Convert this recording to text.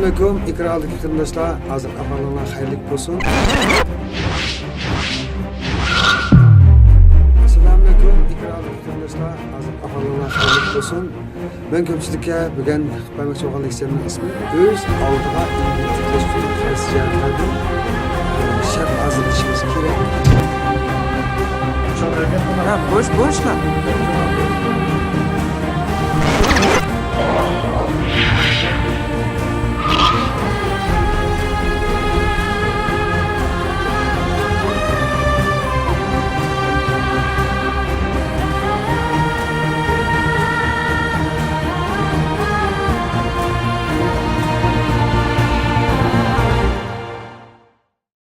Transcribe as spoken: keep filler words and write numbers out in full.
ئەسسالامۇئەلەيكۇم، ئېكران ئالدىدىكى قېرىنداشلار، ھازىرقى ئاھۋالىڭلار خەيرلىك بولسۇن. ئەسسالامۇئەلەيكۇم، ئېكران ئالدىدىكى قېرىنداشلار، ھازىرقى ئاھۋالىڭلار خەيرلىك بولسۇن. مەن كۆپچىلىككە بۈگۈن قىلىپ بەرمەكچى بولغان لېكسىيەمنىڭ ئىسمى ئۆز ئالدىغا ئىلمىي تىكلەشتۈرۈش قايسى جەھەتلەردىن شەرت ھازىرلىشىمىز كېرەك؟ ھە، بوش، بوشلا.